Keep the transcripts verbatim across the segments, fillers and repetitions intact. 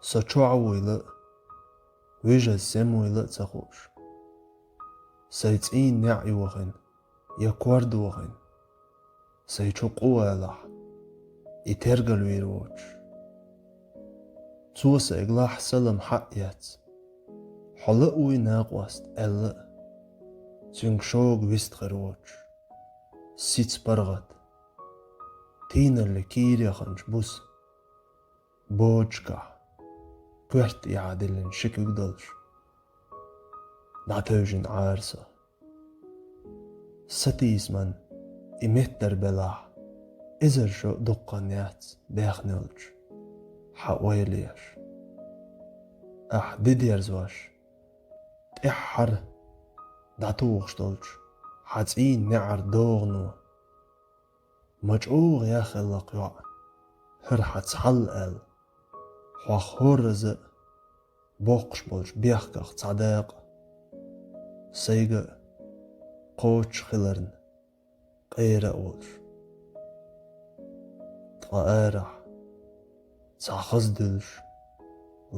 Со чохь вуйла а, вижа сема вуйла а ца хууш. Сайн цӀийн неӀ йохийна, я кор дохийна, сайн чу къу валахь, и тергал вийр воцуш. Цо сайга лахь салам хьа а эцна, хьо ла а вуй накъост аьлла а, цуьнга шога вист хир воцуш. Сица паргӀат, тийналле кийреханчу буса, бочкахь, коьрта тӀехьа диллина ши куьг долуш, дӀатевжина Ӏара со. Сатийсаман и меттара белахь, эзар шо дуккха яц бехна йолчу хьан ойла еш. Ахь де дерзош, тӀаьххьара дӀатухуш долчу хьан цӀийн неӀар догӀано. Ма чӀогӀа яххилла-кх, йоӀ, хӀара хьан цхьалла аьлла, хьох хӀорраза а боккхуш болчу бехках цхьа дакъа, сайга а, кхочуш хиларна къера а волуш. Ткъа арахь, цхьа хаза дуьллуш,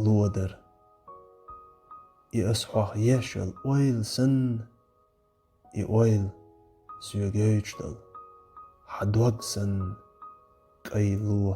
ло дара. И ас хьох еш йолу ойла санна, и ойла соьга йойтуш долу хьан дог санна, кӀайн ло.